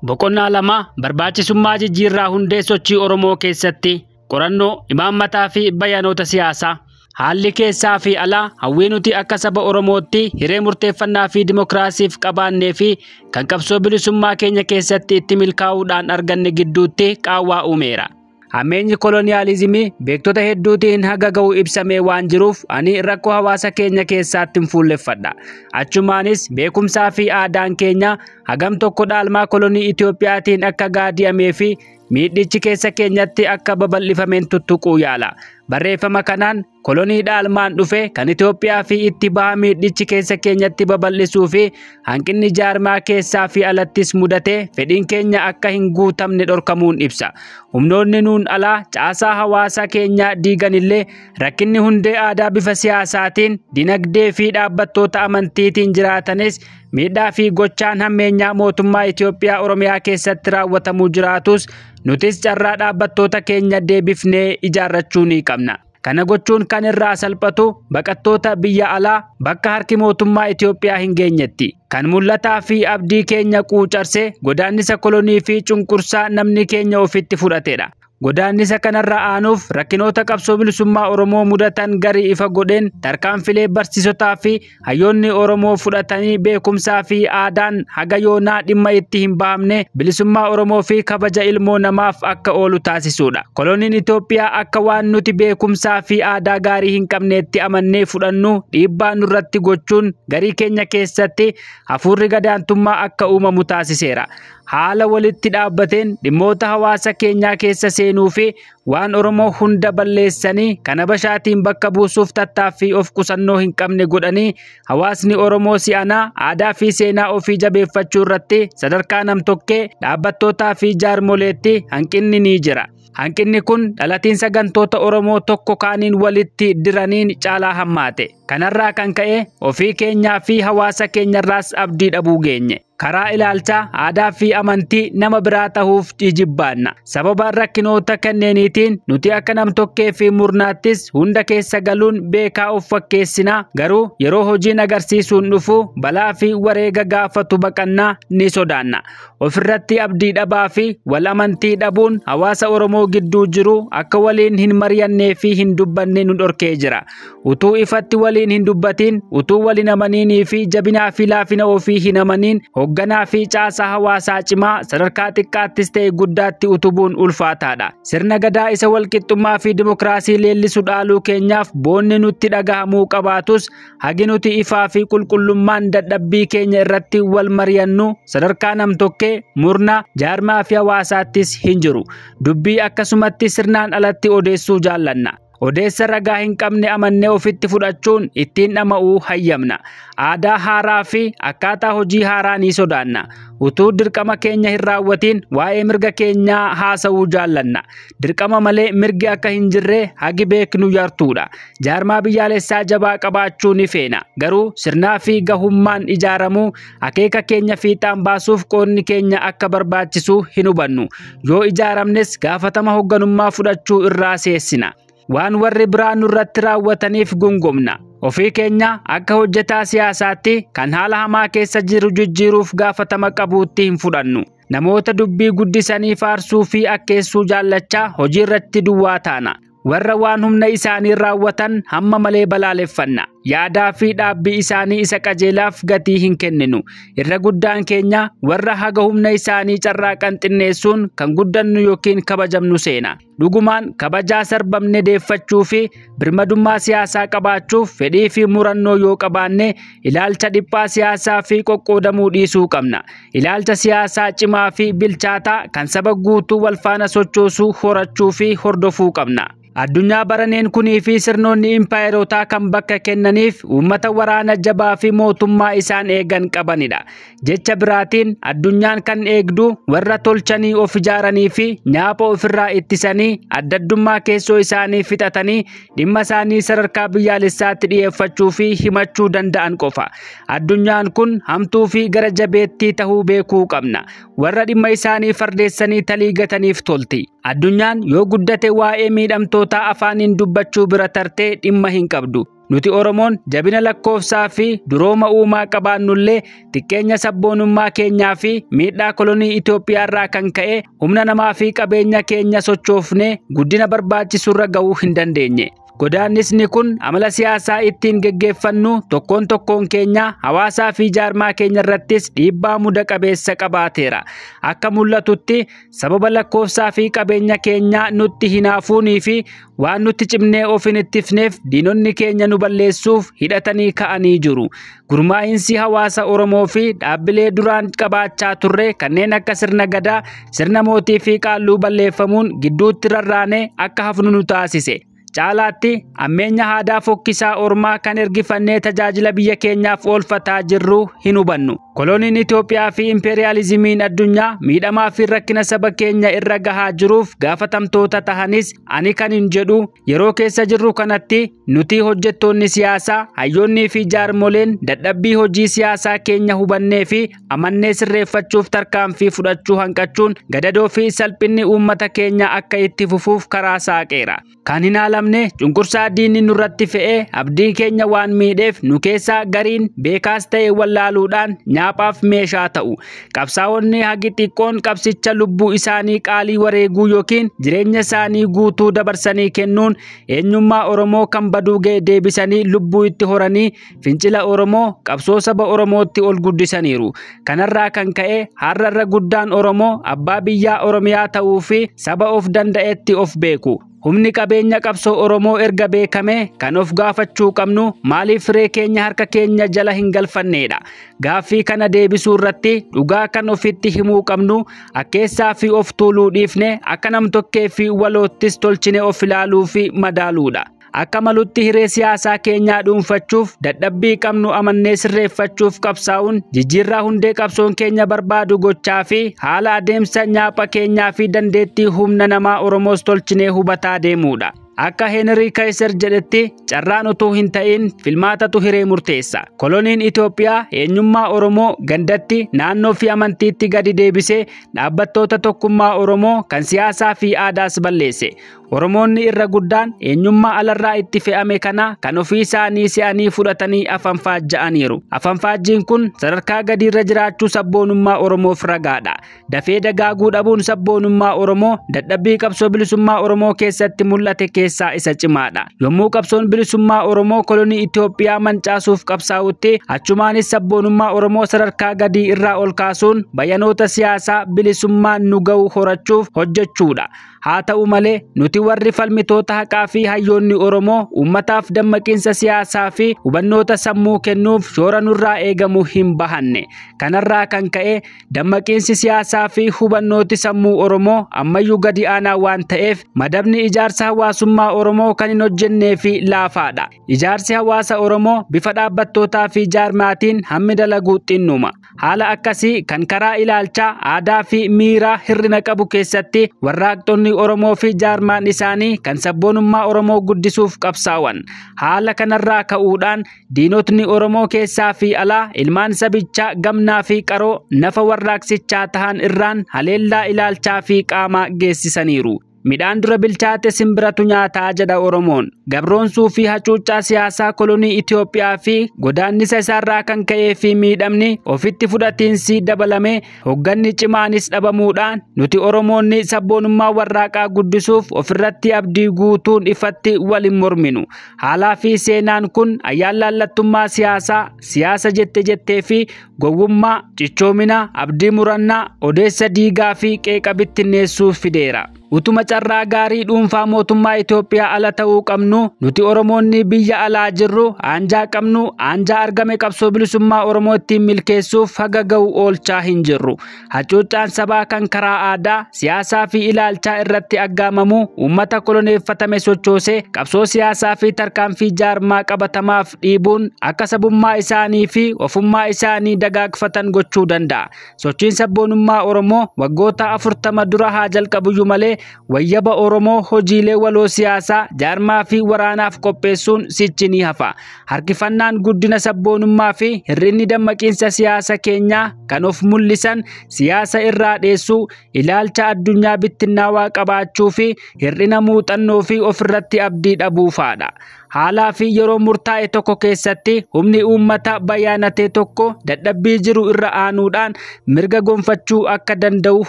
Boqonnaa 2 barbaachisummaa jijjiirraa hundee sochii Oromoo keessatti qorannoo imaammataa fi bayanoota siyaasaa. Haalli keessaa fi alaa hawwii nuti akka saba Oromootti hiree murteeffannaa fi dimokiraasiif qabaannee fi kan qabsoo bilisummaa keenya keessatti itti milkaa'uudhaan arganne gidduutti qaawwaa uumeera. Hammeenyi koloniyaalizimii beektota hedduutiin haga ga'u ibsamee waan jiruuf ani rakkoo hawaasa keenya keessaatti hin fuulleffadha. Achumaanis beekumsaa fi aadaan keenya hagam tokko dhaalmaa kolonii Itiyoophiyaatiin akka gaadi'amee fi miidhichi keessa keenyatti akka babal'ifameen tuttuquu yaala. Barreeffama kanaan kolonii dhaalmaan dhufe kan Itiyoophiyaa fi itti baha miidhichi keessa keenyatti babal'isuu fi hanqinni jaarmaa keessaa fi alattis mudate fedhiin keenya akka hin guutamne dhorkamuun ibsa. Humnoonni nuun alaa caasaa hawaasa keenyaa diiganillee rakkinni hundee aadaa bifa siyaasaatiin dinagdee fi dhaabbattoota amantiitiin jiraatanis miidhaa fi gochaan hammeenyaa mootummaa Itiyoophiyaa Oromiyaa keessatti raawwatamuu jiraatus nutis carraa dhaabbattoota keenya deebifnee ijaarrachuu ni qabna. Kana gochuun kan irraa salphatu baqattoota biyya alaa bakka harki mootummaa Itiyoophiyaa hin geenyetti. Kan mul'ataa fi abdii keenya quucarse godaannisa kolonii fi cunqursaa namni keenya ofitti fudhatedha. Godaannisa kanarra aanuuf rakkinoota qabsoo bilisummaa Oromoo mudatan garii ifa godheen tarkaanfilee barsiisotaa fi hayyoonni Oromoo fudhatanii beekumsaa fi aadaan haga yoonaa dhimma itti hin bahamne bilisummaa Oromoo fi kabaja ilmoo namaaf akka oolu taasisuudha. Koloniin Itoophiyaa akka waan nuti beekumsaa fi aadaa gaarii hin qabneetti amannee fudhannu dhiibbaa nurratti gochuun garii keenya keessatti hafuurri gadaantummaa akka uumamu taasiseera. Haala walitti dhaabbateen dhimmoota hawaasa keenyaa keessa seenuu fi waan Oromoo hunda balleessanii kan Habashaatiin bakka buusuuf tattaaffii of qusannoo hin qabne godhanii hawaasni Oromoo si'anaa aadaa fi seenaa ofii jabeeffachuu irratti sadarkaa namtokkee dhaabbattootaa fi jaarmoleetti hanqinni ni jira. Hanqinni kun dhalatiinsa gantoota Oromoo tokko kaaniin walitti diraniin caalaa hammaate. Kanarraa kan ka'e ofii keenyaa fi hawaasa keenyarraas abdii dhabuu geenye. Karaa ilaalchaa aadaa fi amantii nama biraa ta'uuf jijibbaanna. Sababa rakkinoota kanneeniitiin nuti akka namtokkee fi murnaattis hunda keessa galuun beekaa of fakkeessina. Garuu yeroo hojiin agarsiisuun dhufu balaa fi wareega gaafatu baqannaa ni sodaanna. Ofirratti abdii dhabaa fi wal amantii dhabuun hawaasa Oromoo gidduu jiru akka waliin hin mari'annee fi hin dubbanne nu dhorkee jira. Utuu ifatti waliin hin dubbatin, utuu waliin amaniinii fi jabinaa fi laafina ofii hin amaniin hoogganaa fi caasaa hawaasaa cimaa sadarkaa xiqqaattis ta'e guddaatti utubuun ulfaataadha. Sirna gadaa isa walqixxummaa fi dimokiraasii leellisu dhaaluu keenyaaf boonni nutti dhagahamuu qabaatus hagi nuti ifaa fi qulqullummaan dadhabbii keenya irratti wal mari'annu sadarkaa namtokkee murna jaarmaa fi hawaasaattis hin jiru. Dubbii akkasumatti sirnaan alatti odeessuu jaallanna. Odeessa ragaa hin qabne amannee ofitti fudhachuun ittiin dhama'uu hayyamna. Aadaa haaraa fi akkaataa hojii haaraa ni sodaanna. Utuu dirqama keenya hin raawwatiin waa'ee mirga keenyaa haasa'uu jaallanna. Dirqama malee mirgi akka hin jirre hagi beeknu yartuudha. Jaarmaa biyyaalessaa jabaa qabaachuu ni feena. Garuu sirnaa fi gahummaan ijaaramuu akeeka keenya fiixaan baasuuf qoodni keenya akka barbaachisu hin hubannu. Yoo ijaaramnes gaafatama hoogganummaa fudhachuu irraa seessina. Waan warri biraa nurratti raawwataniif gungumna. Ofii keenya akka hojjetaa siyaasaatti kan haala hamaa keessa jiru jijjiiruuf gaafatama qabuutti hin fudhannu. Namoota dubbii guddisanii faarsuu fi akkeessuu jaallachaa hojii irratti duwwaa taana. Warra waan humna isaanii raawwatan hamma malee balaaleffanna. Yaadaa fi dhaabbii isaanii isa qajeelaaf gatii hin kenninu. Irra guddaan keenya warra haga humna isaanii carraaqan xinneessuun kan guddannu yookiin kabajamnu seena. Dhugumaan kabajaa sarbamne deeffachuu fi birmadummaa siyaasaa qabaachuuf fedhii fi murannoo yoo qabaanne ilaalcha dhiphaa siyaasaa fi qoqqoodamuu dhiisuu qabna. Ilaalcha siyaasaa cimaa fi bilchaataa kan saba guutuu walfaana sochoosuu horachuu fi hordofuu qabna. Addunyaa baraneen kunii fi sirnoonni impaayerotaa kan bakka kennaniif uummata waraana jabaa fi mootummaa isaan eegan qabanidha. Jecha biraatiin addunyaan kan eegdu warra tolchanii of ijaaranii fi nyaapha ofirraa ittisanii addaddummaa keessoo isaanii fixatanii dhimma isaanii sadarkaa biyyaalessaatti dhiyeeffachuu fi himachuu danda'an qofa. Addunyaan kun hamtuu fi gara jabeettii tahuu beekuu qabna. Warra dhimma isaanii fardeessanii taliigataniif tolti. Addunyaan yoo guddate waa'ee miidhamtoota afaaniin dubbachuu bira tartee dhimma hin qabdu. Nuti Oromoon jabina lakkoofsaa fi durooma uumaa qabaannullee xiqqeenya sabboonummaa keenyaa fi miidhaa kolonii Itoophiyaa irraa kan ka'e humna namaa fi qabeenya keenya sochoofnee guddina barbaachisurra ga'uu hin dandeenye. Godaannisni kun amala siyaasaa ittiin geggeeffannu tokkoon tokkoon keenya hawaasaa fi jaarmaa keenya irrattis dhiibbaa muda qabeessa qabaateera. Akka mul'atutti sababa lakkoofsaa fi qabeenya keenyaa nutti hinaafuunii fi waan nutti cimnee of hin ittifneef diinonni keenya nu balleessuuf hidhatanii ka'anii jiru. Gurmaa'insi hawaasa Oromoo fi dhaabbilee duraan qabaachaa turre kanneen akka sirna gadaa, sirna mootii fi qaalluu balleeffamuun gidduutti rarraanee akka hafnu nu taasise. Caalaatti ammeenya aadaa fokkisaa ormaa kan ergifannee tajaajila biyya keenyaaf oolfataa jirru hin hubannu. Koloniin Itoophiyaa fi impeeriyaalizimiin addunyaa miidhamaa fi rakkina saba keenya irra gahaa jiruuf gaafatamtoota tahanis ani kan hin jedhu yeroo keessa jirru kanatti nuti hojjettoonni siyaasaa, hayyoonnii fi jaarmoleen dadhabbii hojii siyaasaa keenya hubannee fi amannee sirreeffachuuf tarkaanfii fudhachuu hanqachuun gadadoo fi salphinni uummata keenya akka itti fufuuf karaa saaqeera. Kan hin haalamne cunqursaa diinni nurratti fe'ee abdii keenya waan miidheef nu keessaa gariin beekaas ta'e wallaaluudhaan nyaaphaaf meeshaa ta'u. Qabsaa'onni hagi xiqqoon qabsicha lubbuu isaanii qaalii wareeguu yookiin jireenya isaanii guutuu dabarsanii kennuun eenyummaa Oromoo kan baduu ga'e deebisanii lubbuu itti horanii fincila Oromoo qabsoo saba Oromootti ol guddisaniiru. Kanarraa kan ka'e har'arra guddaan Oromoo abbaa biyyaa Oromiyaa ta'uu fi saba of danda'etti of beeku. Humni qabeenya qabsoo Oromoo erga beekame kan of gaafachuu qabnu maaliif firee keenya harka keenya jala hin galfanneedha. Gaaffii kana deebisuu irratti dhugaa kan ofitti himuu qabnu akkeessaa fi of tuuluu dhiifne akka nam-tokkee fi waloottis tolchine of ilaaluu fi madaaluudha. Akka malutti hiree siyaasaa keenyaa dhuunfachuuf dadhabbii qabnu amannee sirreeffachuuf qabsaa'uun jijjiirraa hundee qabsoon keenya barbaadu gochaa fi haala adeemsa nyaapha keenyaa fi dandeettii humna namaa Oromoos tolchinee hubataa deemuudha. Akka Heenrii Kaayiser jedhetti carraan utuu hin ta'in filmaatatu hiree murteessa. Koloniin Itoophiyaa eenyummaa Oromoo gandatti naannoo fi amantiitti gadi deebisee dhaabbattoota tokkummaa Oromoo kan siyaasaa fi aadaas balleesse. Oromoonni irra guddaan eenyummaa alarraa itti fe'ame kana kan ofii isaanii se'anii fudhatanii afanfaajja'aniiru. Afanfaajjiin kun sadarkaa gadiirra jiraachuu sabboonummaa Oromoof ragaadha. Dafee dagaaguu dhabuun sabboonummaa Oromoo dadhabbii qabsoo bilisummaa Oromoo keessatti mul'ate keessaa isa cimaadha. Yommuu qabsoon bilisummaa Oromoo kolonii Itoophiyaa mancaasuuf qabsaa'utti achumaanis sabboonummaa Oromoo sadarkaa gadii irraa ol kaasuun bayanoota siyaasaa bilisummaan nu ga'u horachuuf hojjechuudha. Haa ta'u malee nuti warri falmitoota haqaa fi hayyoonni Oromoo uummataaf dammaqiinsa siyaasaa fi hubannoota sammuu kennuuf shoora nurraa eegamu hin bahanne. Kanarraa kan ka'e dammaqiinsi siyaasaa fi hubannooti sammuu Oromoo ammayyuu gadi aanaa waan ta'eef madabni ijaarsa hawaasummaa Oromoo kan hin hojjennee fi laafaadha. Ijaarsi hawaasa Oromoo bifa dhaabbattootaa fi jaarmaatiin hammi dalaguu xinnuma. Haala akkasii kan karaa ilaalchaa, aadaa fi miiraa hir'ina qabu keessatti warraaqxonni Oromoo fi jaarmaan isaanii kan sabboonummaa Oromoo guddisuuf qabsaa'an. Haala kanarraa ka'uudhaan diinotni Oromoo keessaa fi alaa ilmaan sabichaa gamnaa fi qaroo nafa warraaqsichaa tahan irraan haleellaa ilaalchaa fi qaamaa geessisaniiru. Midhaan dura bilchaate simbiratu nyaataa jedha Oromoon. Gabroonsuu fi hacuuccaa siyaasaa kolonii Itoophiyaa fi godaannisa isaarraa kan ka'ee fi miidhamni ofitti fudhatiinsi dabalame hogganni cimaanis dhabamuudhaan nuti Oromoonni sabboonummaa warraaqaa guddisuuf ofirratti abdii guutuun ifatti wal hin morminu. Haalaa fi seenaan kun ayyaan laallattummaa siyaasaa, siyaasa jette jettee fi gowwummaa, cichoomina, abdii murannaa, odeessa diigaa fi qeeqa bittinneessuu fideera. Utuma carraa gaarii dhuunfaa mootummaa Itoophiyaa ala ta'uu qabnu nuti Oromoonni biyya alaa jirru aanjaa qabnu aanjaa argame qabsoo bilisummaa Oromoo ittiin milkeessuuf haga ga'u oolchaa hin jirru. Hacuuccaan sabaa kan karaa aadaa, siyaasaa fi ilaalchaa irratti aggaamamu uummata koloneeffatame sochoosee qabsoo siyaasaa fi tarkaanfii jaarmaa qabatamaaf dhiibuun akka sabummaa isaanii fi ofummaa isaanii dagaagfatan gochuu danda'a. Sochiin sabboonummaa Oromoo waggoota 40 dura haa jalqabuyyuu malee wayyaba Oromoo hojiilee waloo siyaasaa, jaarmaa fi waraanaaf qopheessuun sichi ni hafa. Harkifannaan guddina sabboonummaa fi hir'inni dammaqiinsa siyaasa keenyaa kan of mul'isan siyaasa irraa dheessuu, ilaalcha addunyaa bittinnaawaa qabaachuu fi hir'ina muuxannoo fi ofirratti abdii dhabuufaadha. Haalaa fi yeroo murtaa'e tokko keessatti humni uummata bayaanatee tokko dadhabbii jiru irra aanuudhaan mirga gonfachuu akka danda'u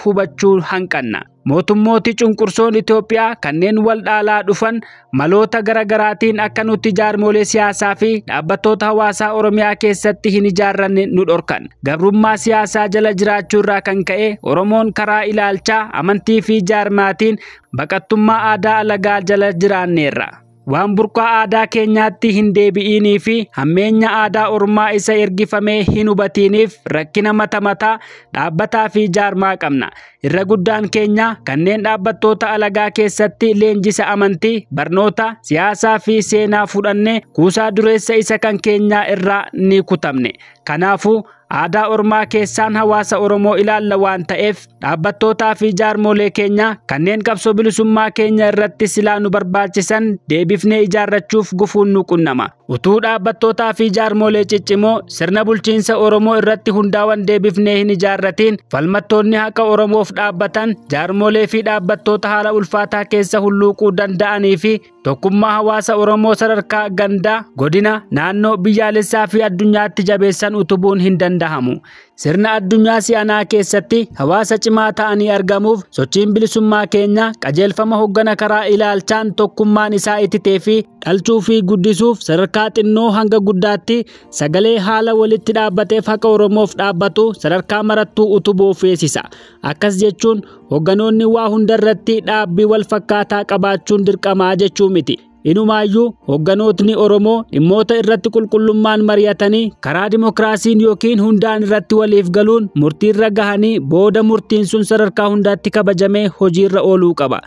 hubachuu hanqanna. Mootummooti cunqursoon Itoophiyaa kanneen wal dhaalaa dhufan maloota garaagaraatiin akka nuti jaarmolee siyaasaa fi dhaabbattoota hawaasaa Oromiyaa keessatti hin ijaarranne nu dhorkan. Gabrummaa siyaasaa jala jiraachuu irraa kan ka'e Oromoon karaa ilaalchaa, amantii fi jaarmaatiin baqattummaa aadaa alagaa jala jiraanneerra. Waan burqaa aadaa keenyaatti hin deebi'inii fi hammeenya aadaa ormaa isa ergifamee hin hubatiiniif rakkina mata mataa dhaabbataa fi jaarmaa qabna. Irra guddaan keenya kanneen dhaabbattoota alagaa keessatti leenjisa amantii, barnoota, siyaasaa fi seenaa fudhanne kuusaa dureessa isa kan keenyaa irraa ni kutamne. Kanaafuu aadaa ormaa keessaan hawaasa Oromoo ilaalla waan ta'eef dhaabbattootaa fi jaarmolee keenya kanneen qabsoo bilisummaa keenya irratti silaa nu barbaachisan deebifnee ijaarrachuuf gufuun nu qunnama. Utuu dhaabbattootaa fi jaarmolee ciccimoo sirna bulchiinsa Oromoo irratti hundaa'an deebifnee hin ijaarratiin falmattoonni haqa Oromoof dhaabbatan jaarmolee fi dhaabbattoota haala ulfaataa keessa hulluuquu danda'anii fi tokkummaa hawaasa Oromoo sadarkaa gandaa, godina, naannoo, biyyaalessaa fi addunyaatti jabeessan utubuun hin danda'amu. Sirna addunyaa si'anaa keessatti hawaasa cimaa ta'anii argamuuf sochiin bilisummaa keenya qajeelfama hoggana karaa ilaalchaan tokkummaan isaa ititee fi dhalchuu fi guddisuuf sadarkaa xinnoo hanga guddaatti sagalee haala walitti dhaabbateef haqa Oromoof dhaabbatu sadarkaa marattuu utubuu feesisa. Akkas jechuun hogganoonni waa hundarratti dhaabbii wal fakkaataa qabaachuun dirqamaa jechuu miti. Inumaayyuu hogganootni Oromoo dhimmoota irratti qulqullummaan mari'atanii karaa dimokiraasiin yookiin hundaan irratti waliif galuun murtiirra gahanii booda murtiin sun sadarkaa hundaatti kabajamee hojiirra ooluu qaba.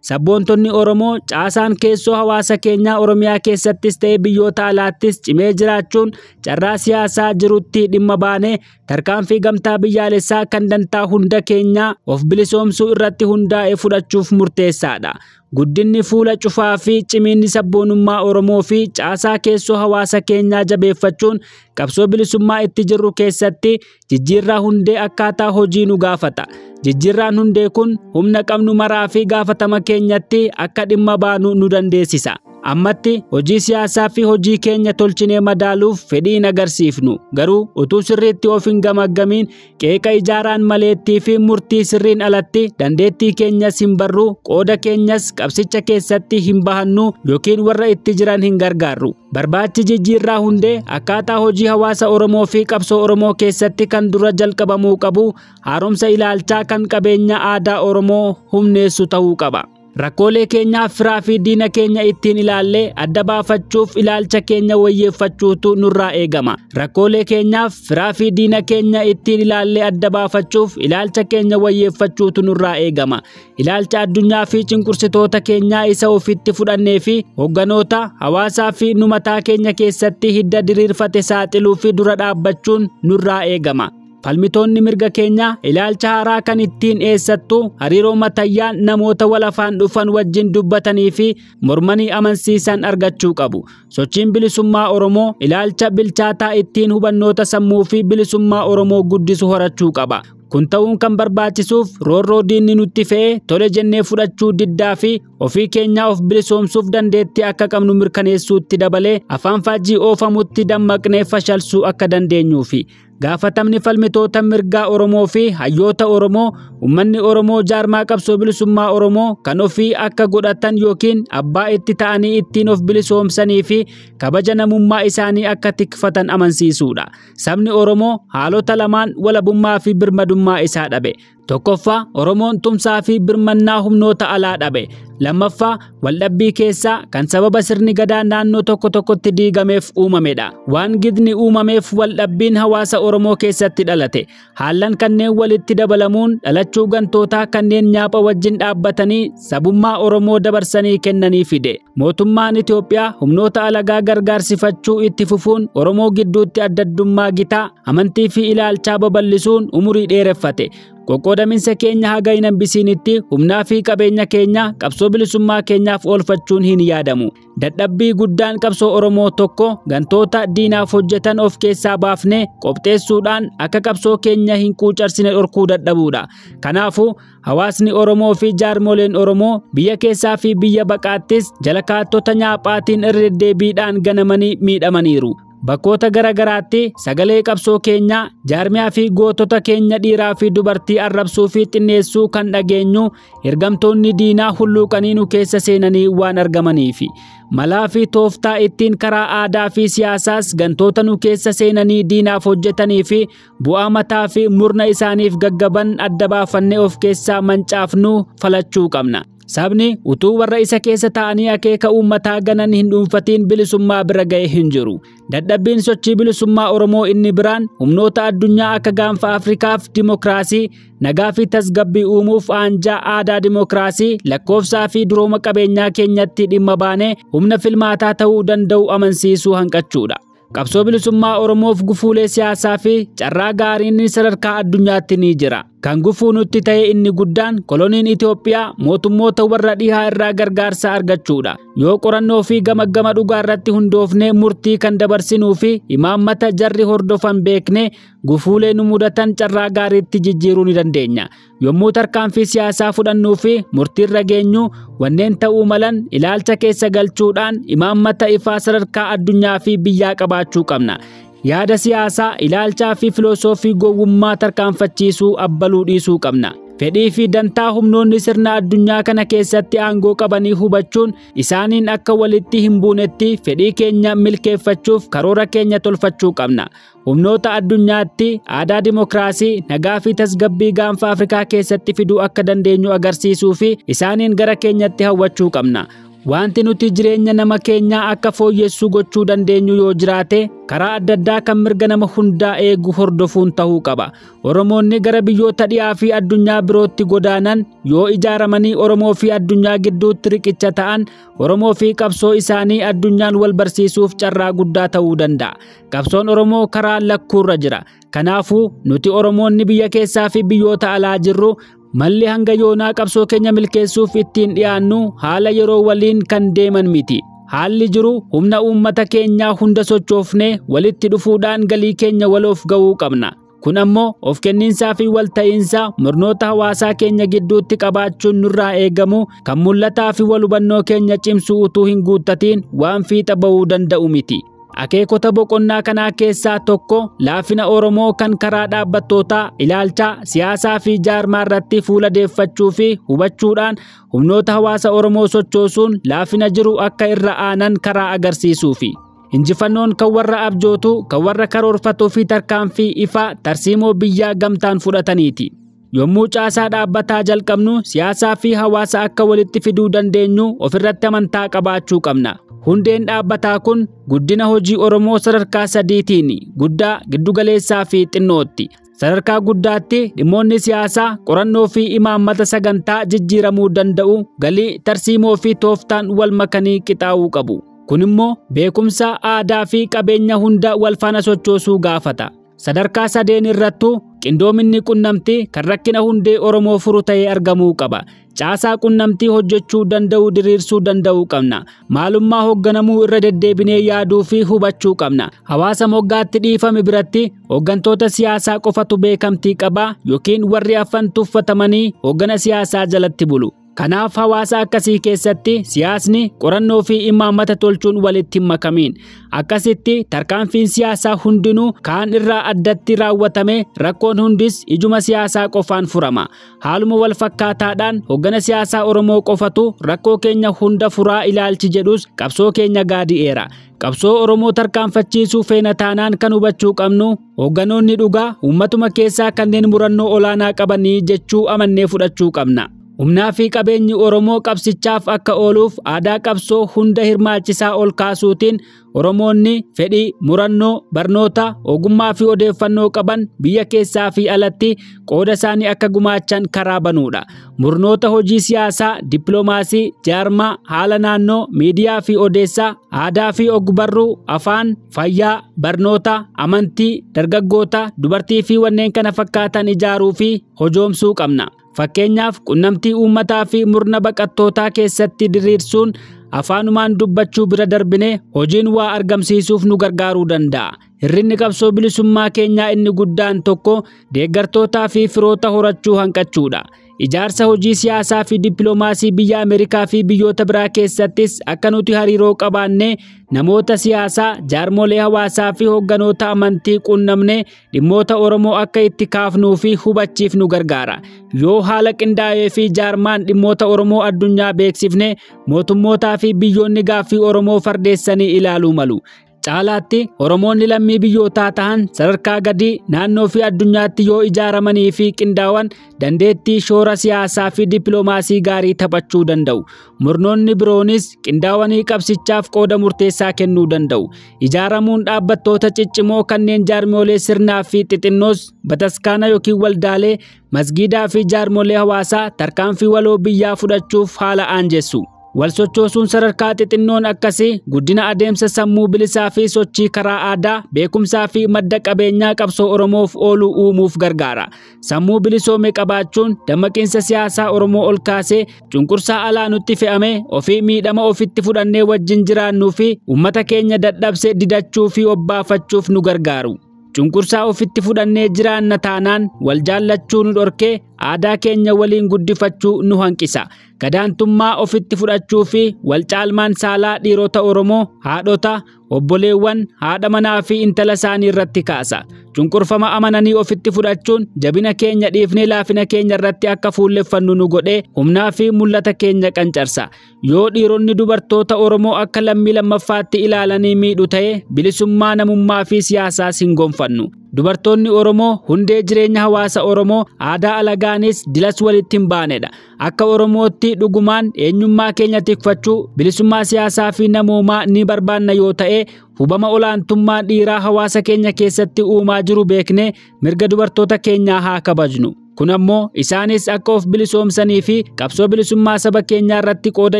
Sabboontonni Oromoo caasaan keessoo hawaasa keenyaa Oromiyaa keessattis ta'ee biyyoota alaattis cimee jiraachuun carraa siyaasaa jirutti dhimma baanee tarkaanfii gamtaa biyyaalessaa kan dantaa hunda keenyaa of bilisoomsuu irratti hundaa'e fudhachuuf murteessaadha. Guddinni fuula cufaa fi ciminni sabboonummaa Oromoo fi caasaa keessoo hawaasa keenyaa jabeeffachuun qabsoo bilisummaa itti jirru keessatti jijjiirraa hundee akkaataa hojii nu gaafata. Jijjiirraan hundee kun humna qabnu maraa fi gaafatama keenyatti akka dhimma baanu nu dandeessisa. Ammatti hojii siyaasaa fi hojii keenya tolchinee madaaluuf fedhii hin agarsiifnu. Garuu utuu sirriitti of hin gamaggamiin qeeqa ijaaraan maleettii fi murtii sirriin alatti dandeettii keenyas hin barru, qooda keenyas qabsicha keessatti hin bahannu yookiin warra itti jiran hin gargaarru. Barbaachi jijjiirraa hundee akkaataa hojii hawaasa Oromoo fi qabsoo Oromoo keessatti kan dura jalqabamuu qabu haaromsa ilaalchaa kan qabeenya aadaa Oromoo humneessu ta'uu qaba. Rakkoolee keenyaaf firaa fi diina keenya ittiin ilaallee adda baafachuuf ilaalcha keenya wayyeeffachuutu nurraa eegama. Rakkoolee keenyaaf firaa fi diina keenya ittiin ilaallee adda baafachuuf ilaalcha keenya wayyeeffachuutu nurraa eegama. Ilaalcha addunyaa fi cunqursitoota keenyaa isa ofitti fudhannee fi hogganoota hawaasaa fi nu mataa keenya keessatti hidda diriirfate saaxiluu fi dura dhaabbachuun nurraa eegama. Falmitoonni mirga keenyaa ilaalcha haaraa kan ittiin eessattu hariiroo matayyaan namoota wal afaan dhufan wajjin dubbatanii fi mormanii amansiisan argachuu qabu. Sochiin bilisummaa Oromoo ilaalcha bilchaataa ittiin hubannoota sammuu fi bilisummaa Oromoo guddisu horachuu qaba. Kun ta'uun kan barbaachisuuf roorroo diinni nutti fe'e tole jennee fudhachuu diddaa fi ofii keenyaa of bilisoomsuuf dandeettii akka qabnu mirkaneessuutti dabalee afaan faajjii oofamutti dammaqnee fashalsuu akka dandeenyuufi. Gaafatamni falmitoota mirgaa Oromoo fi hayyoota Oromoo uummanni Oromoo jaarmaa qabsoo bilisummaa Oromoo kan ofii akka godhatan yookiin abbaa itti ta'anii ittiin of bilisoomsanii fi kabaja namummaa isaanii akka tikfatan amansiisuudha. Sabni Oromoo haalota lamaan walabummaa fi birmadummaa isaa dhabe. Tokkoffaa, Oromoon tumsaa fi birmannaa humnoota alaa dhabe. Lammaffaa, waldhabbii keessaa kan sababa sirni gadaa naannoo tokko tokkotti diigameef uumamedha. Waan gidni uumameef waldhabbiin hawaasa Oromoo keessatti dhalate. Haallan kanneen walitti dabalamuun dhalachuu gantootaa kanneen nyaapha wajjin dhaabbatanii sabummaa Oromoo dabarsanii kennanii fide. Mootummaan Itoophiyaa humnoota alagaa gargaarsifachuu itti fufuun Oromoo gidduutti addaddummaa gitaa, amantii fi ilaalchaa babal'isuun umurii dheereffate. Qoqqoodaminsa keenya haga hin hambisiinitti humnaa fi qabeenya keenya qabsoo bilisummaa keenyaaf oolfachuun hin yaadamu. Dadhabbii guddaan qabsoo Oromoo tokko gantoota diinaaf hojjetan of keessaa baafnee qopheessuudhaan akka qabsoo keenya hin quucarsine dhorkuu dadhabuudha. Kanaafuu hawaasni Oromoo fi jaarmoleen Oromoo biyya keessaa fi biyya baqaattis jala kaattota nyaaphaatiin irra deddeebiidhaan ganamanii miidhamaniiru. Bakkoota garagaraatti sagalee qabsoo keenyaa jaarmiyaa fi gootota keenya dhiiraa fi dubartii arrabsuu fi xinneessuu kan dhageenyu ergamtoonni diinaa hulluuqanii nu keessa seenanii waan argamaniifi. Malaa fi tooftaa ittiin karaa aadaa fi siyaasaas gantoota nu keessa seenanii diinaaf hojjetanii fi bu'aa mataa fi murna isaaniif gaggaban adda baafannee of keessaa mancaafnu falachuu qabna. Sabni utuu warra isa keessa taa'anii akeeka uummataa ganan hin dhuunfatiin bilisummaa bira ga'e hin jiru. Dadhabbiin sochii bilisummaa Oromoo inni biraan humnoota addunyaa akka gaanfa Afrikaaf dimokiraasii, nagaa fi tasgabbii uumuuf aanjaa aadaa dimokiraasii lakkoofsaa fi durooma qabeenyaa keenyatti dhimma baanee humna filmaataa ta'uu danda'u amansiisuu hanqachuudha. Qabsoo bilisummaa Oromoof gufuulee siyaasaa fi carraa gaariin sadarkaa addunyaatti ni jira. Kan gufuu nutti ta'e inni guddaan koloniin Itoophiyaa mootummoota warra dhihaa irraa gargaarsa argachuudha. Yoo qorannoo fi gamaggama dhugaa irratti hundoofnee murtii kan dabarsinuu fi imaammata jarri hordofan beeknee gufuulee nu mudatan carraa gaariitti jijjiiruu ni dandeenya. Yommuu tarkaanfii siyaasaa fudhannuu fi murtiirra geenyu wanneen ta'uu malan ilaalcha keessa galchuudhaan imaammata ifaa sadarkaa addunyaa fi biyyaa qabaachuu qabna. Yaada siyaasaa, ilaalchaa fi filosoofii gowwummaa tarkaanfachiisuu abbaluu dhiisuu qabna. Fedhii fi dantaa humnoonni sirna addunyaa kana keessatti aangoo qabanii hubachuun isaaniin akka walitti hin buunetti fedhii keenya milkeeffachuuf karoora keenya tolfachuu qabna. Humnoota addunyaatti aadaa dimokiraasii, nagaa fi tasgabbii gaanfa Afrikaa keessatti fiduu akka dandeenyu agarsiisuu fi isaaniin gara keenyatti hawwachuu qabna. Wanti nuti jireenya nama keenyaa akka fooyyessuu gochuu dandeenyu yoo jiraate karaa adda addaa kan mirga nama hundaa eegu hordofuun ta'uu qaba. Oromoonni gara biyyoota dhiyaa fi addunyaa birootti godaanan yoo ijaaramanii Oromoo fi addunyaa gidduutti riqicha ta'an Oromoo fi qabsoo isaanii addunyaan wal barsiisuuf carraa guddaa ta'uu danda'a. Qabsoon Oromoo karaa lakkuurra jira. Kanaafuu nuti Oromoonni biyya keessaa fi biyyoota alaa jirru malli hanga yoonaa qabsoo keenya milkeessuuf ittiin dhiyaannu haala yeroo waliin kan deeman miti. Haalli jiru humna uummata keenyaa hunda sochoofnee walitti dhufuudhaan galii keenya waloof ga'uu qabna. Kun ammoo of kenniinsaa fi walta'iinsa murnoota hawaasaa keenya gidduutti qabaachuun nurraa eegamu kan mul'ataa fi wal hubannoo keenya cimsuu utuu hin guuttatiin waan fiixa ba'uu danda'u miti. Akeekota boqonnaa kanaa keessaa tokko laafina Oromoo kan karaa dhaabbattootaa, ilaalchaa, siyaasaa fi jaarmaa irratti fuula deeffachuu fi hubachuudhaan humnoota hawaasa Oromoo sochoosuun laafina jiru akka irra aanan karaa agarsiisuufi. Injifannoon kan warra abjootu, kan warra karoorfatuu fi tarkaanfii ifaa tarsiimoo biyyaa gamtaan fudhataniiti. Yommuu caasaa dhaabbataa jalqabnu siyaasaa fi hawaasa akka walitti fiduu dandeenyu ofirratti amantaa qabaachuu qabna. Hundeen dhaabbataa kun guddina hojii Oromoo sadarkaa sadiitiin guddaa, giddugaleessaa fi xinnootti. Sadarkaa guddaatti dhimmoonni siyaasaa qorannoo fi imaammata sagantaa jijjiiramuu danda'u galii tarsiimoo fi tooftaan wal makanii qixaa'uu qabu. Kun immoo beekumsa aadaa fi qabeenya hunda wal faana sochoosuu gaafata. Sadarkaa sadeen irrattuu qindoominni qunnamtii kan rakkina hundee Oromoo furu ta'ee argamuu qaba. Caasaa qunnamtii hojjechuu danda'u diriirsuu danda'uu qabna. Maalummaa hoogganamuu irra deddeebinee yaaduu fi hubachuu qabna. Hawaasa moggaatti dhiifame biratti hooggantoota siyaasaa qofatu beekamtii qaba yookiin warri hafan tuffatamanii hooggana siyaasaa jalatti bulu. Kanaaf hawaasa akkasii keessatti siyaasni qorannoo fi imaammata tolchuun walitti hin makamiin. Akkasitti tarkaanfiin siyaasaa hundinuu kaan irraa addatti raawwatame rakkoon hundis ijuma siyaasaa qofaan furama. Haaluma wal fakkaataadhaan hoggana siyaasaa Oromoo qofatu rakkoo keenya hunda furaa ilaalchi jedhus qabsoo keenya gaadi'eera. Qabsoo Oromoo tarkaanfachiisuu feena taanaan kan hubachuu qabnu hoogganoonni dhugaa uummatuma keessaa kanneen murannoo olaanaa qabanii jechuu amannee fudhachuu qabna. Humnaa fi qabeenyi Oromoo qabsichaaf akka ooluuf aadaa qabsoo hunda hirmaachisaa ol kaasuutiin Oromoonni fedhii, murannoo, barnoota, ogummaa fi odeeffannoo qaban biyya keessaa fi alatti qooda isaanii akka gumaachan karaa banuudha. Murnoota hojii siyaasaa, dippiloomaasii, jaarmaa, haala naannoo, miidiyaa fi odeessaa, aadaa fi ogbarruu, afaan, fayyaa, barnoota, amantii, dargaggoota, dubartii fi wanneen kana fakkaatan ijaaruu fi hojoomsuu qabna. Fakkeenyaaf qunnamtii uummataa fi murna baqattootaa keessatti diriirsuun afaanumaan dubbachuu bira darbine hojiin waa argamsiisuuf nu gargaaruu danda'a. Hirrinni qabsoo bilisummaa keenyaa inni guddaan tokko deeggartootaa fi firoota horachuu hanqachuudha. Ijaarsa hojii siyaasaa fi dippiloomaasii biyya Ameerikaa fi biyyoota biraa keessattis akka nuti hariiroo qabaanne namoota siyaasaa, jaarmolee hawaasaa fi hoogganoota amantii qunnamne dhimmoota Oromoo akka itti kaafnuu fi hubachiifnu gargaara. Yoo haala qindaa'ee fi jaarmaan dhimmoota Oromoo addunyaa beeksifne mootummootaa fi biyyoonni gaaffii Oromoo fardeessanii ilaaluu malu. Caalaatti Oromoonni lammii biyyootaa ta'an sadarkaa gadii naannoo fi addunyaatti yoo ijaaramanii fi qindaawan dandeettii shoora siyaasaa fi dippiloomaasii gaarii taphachuu danda'u. Murnoonni biroonis qindaawanii qabsichaaf qooda murteessaa kennuu danda'u. Ijaaramuun dhaabbattoota ciccimoo kanneen jaarmolee sirnaa fi xixinnoos bataskaana yookiin waldaalee masgiidaa fi jaarmolee hawaasaa tarkaanfii waloo biyyaa fudhachuuf haala aanjessu. Wal sochoosuun sadarkaa xixinnoon akkasii guddina adeemsa sammuu bilisaa fi sochii karaa aadaa, beekumsaa fi madda qabeenyaa qabsoo Oromoof oolu uumuuf gargaara. Sammuu bilisoome qabaachuun dammaqiinsa siyaasaa Oromoo ol kaasee cunqursaa alaa nutti fe'ame ofii miidhama ofitti fudhannee wajjin jiraannuu fi uummata keenya dadhabse didachuu fi obbaafachuuf nu gargaaru. Cunqursaa ofitti fudhannee jiraanna taanaan wal jaallachuu nu dhorkee aadaa keenya waliin guddifachuu nu hanqisa. Gadaantummaa ofitti fudhachuu fi wal caalmaan saalaa dhiirota Oromoo, haadhota, obboleewwan, haadha manaa fi intala isaanii irratti kaasa. Cunqurfama amananii ofitti fudhachuun jabina keenya dhiifnee laafina keenya irratti akka fuulleffannu nu godhee humnaa fi mul'ata keenya qancarsa. Yoo dhiironni dubartoota Oromoo akka lammii lammaffaatti ilaalanii miidhu ta'e bilisummaa namummaa fi siyaasaas hin gonfannu. Dubartoonni Oromoo hundee jireenya hawaasa Oromoo aadaa alagaanis dilas walitti hin baanedha. Akka Oromootti dhugumaan eenyummaa keenya tikfachuu, bilisummaa siyaasaa fi namoomaa ni barbaanna yoo ta'e hubama olaantummaa dhiiraa hawaasa keenya keessatti uumaa jiru beeknee mirga dubartoota keenyaa haa kabajnu. Kun ammoo isaanis akka of bilisoomsanii fi qabsoo bilisummaa saba keenyaa irratti qooda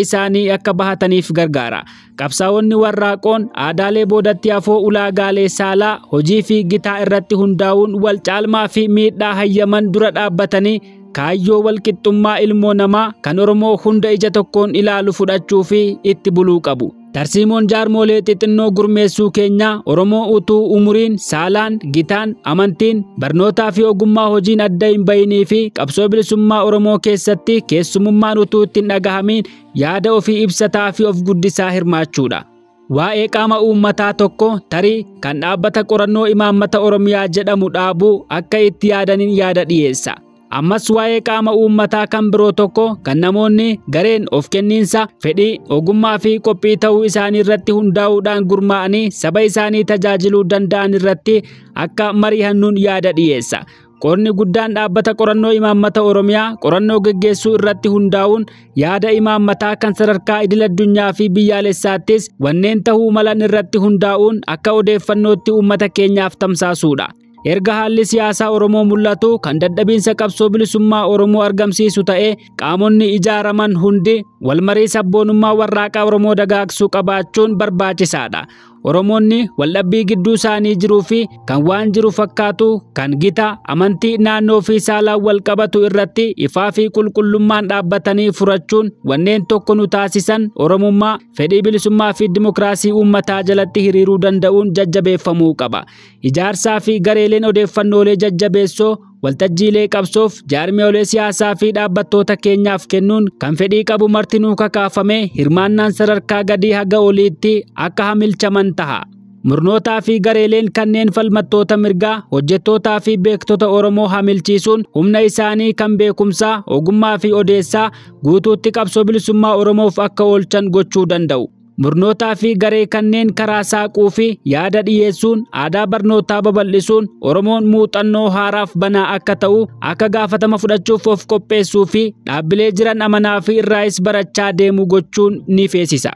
isaanii akka bahataniif gargaara. Qabsaa'onni warraaqoon aadaalee boodatti hafoo ulaagaalee saalaa hojii fi gitaa irratti hundaa'uun wal caalmaa fi miidhaa hayyaman dura dhaabbatanii kaayyoo wal qixxummaa ilmoo namaa kan Oromoo hunda ija tokkoon ilaalu fudhachuu fi itti buluu qabu. Tarsiimoon jaarmolee xixinnoo gurmeessuu keenyaa Oromoo utuu umuriin, saalaan, gitaan, amantiin, barnootaa fi ogummaa hojiin adda hin bayinii fi qabsoo bilisummaa Oromoo keessatti keessumummaan utuu ittiin dhagahamiin yaada ofii ibsataa fi of guddisaa hirmaachuudha. Waa'ee qaama uummataa tokko tarii kan dhaabbata qorannoo imaammata Oromiyaa jedhamu dhaabuu akka itti yaadaniin yaada dhiyeessa. Ammas waa'ee qaama uummataa kan biroo tokko kan namoonni gareen of kenniinsa, fedhii, ogummaa fi qophii ta'uu isaanii irratti hundaa'uudhaan gurmaa'anii saba isaanii tajaajiluu danda'an irratti akka mari'annuun yaada dhiyeessa. Qoonni guddaan dhaabbata qorannoo imaammata Oromiyaa qorannoo geggeessuu irratti hundaa'uun yaada imaammataa kan sadarkaa idil addunyaa fi biyyaalessaattis wanneen ta'uu malan irratti hundaa'uun akka odeeffannootti uummata keenyaaf tamsaasuudha. Erga haalli siyaasaa Oromoo mul'atu kan dadhabiinsa qabsoo bilisummaa Oromoo argamsiisu ta'ee qaamonni ijaaraman hundi walmarii sabboonummaa warraaqaa Oromoo dagaagsuu qabaachuun barbaachisaadha. Oromoonni waldhabbii gidduu isaanii jiruu fi kan waan jiru fakkaatu kan gita amantii naannoo fi saalaan wal qabatu irratti ifaa fi qulqullummaan dhaabbatanii furachuun wanneen tokko nu taasisan Oromummaa, fedhii bilisummaa fi dimokiraasii uummataa jalatti hiriiruu danda'uun jajjabeeffamuu qaba. Ijaarsaa fi gareeleen odeeffannoolee jajjabeessoo waltajjiilee qabsoof jaarmiyoolee siyaasaa fi dhaabbattoota keenyaaf kennuun kan fedhii qabu martinuu kakaafame hirmaannaan sadarkaa gadii haga oliitti akka hamilchaman taha. Murnootaa fi gareeleen kanneen falmattoota mirgaa, hojjettootaa fi beektota Oromoo hamilchiisuun humna isaanii kan beekumsaa, ogummaa fi odeessaa guutuutti qabsoo bilisummaa Oromoof akka oolchan gochuu danda'u. Murnootaa fi garee kanneen karaa saaquu fi yaada dhiyeessuun aadaa barnootaa babal'isuun Oromoon muuxannoo haaraaf banaa akka ta'u akka gaafatama fudhachuuf of qopheessuu fi dhaabbilee jiran amanaa fi irraayis barachaa deemu gochuun ni feesisa.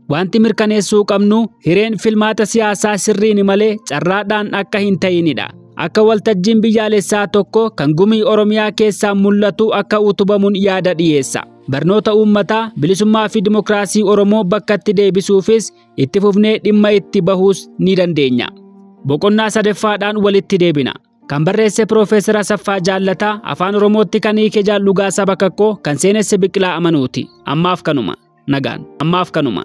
Wanti mirkaneessuu qabnu hireen filmaata siyaasaa sirriin malee carraadhaan akka hin ta'inidha. Akka waltajjiin biyyaalessaa tokko kan gumii Oromiyaa keessaa mul'atu akka utubamuun yaada dhiyeessa. Barnoota uummataa, bilisummaa fi dimokiraasii Oromoo bakkatti deebisuufis itti fufnee dhimma itti bahuus ni dandeenya. Boqonnaa sadaffaadhaan walitti deebina. Kan barreesse Piroofeesar Asaffaa Jaallataa, Afaan Oromootti kan hiike Jaal Dhugaasaa Bakakkoo, kan seenesse Biqilaa Amanuuti. Ammaaf kanuma. Nagaan. Ammaaf kanuma.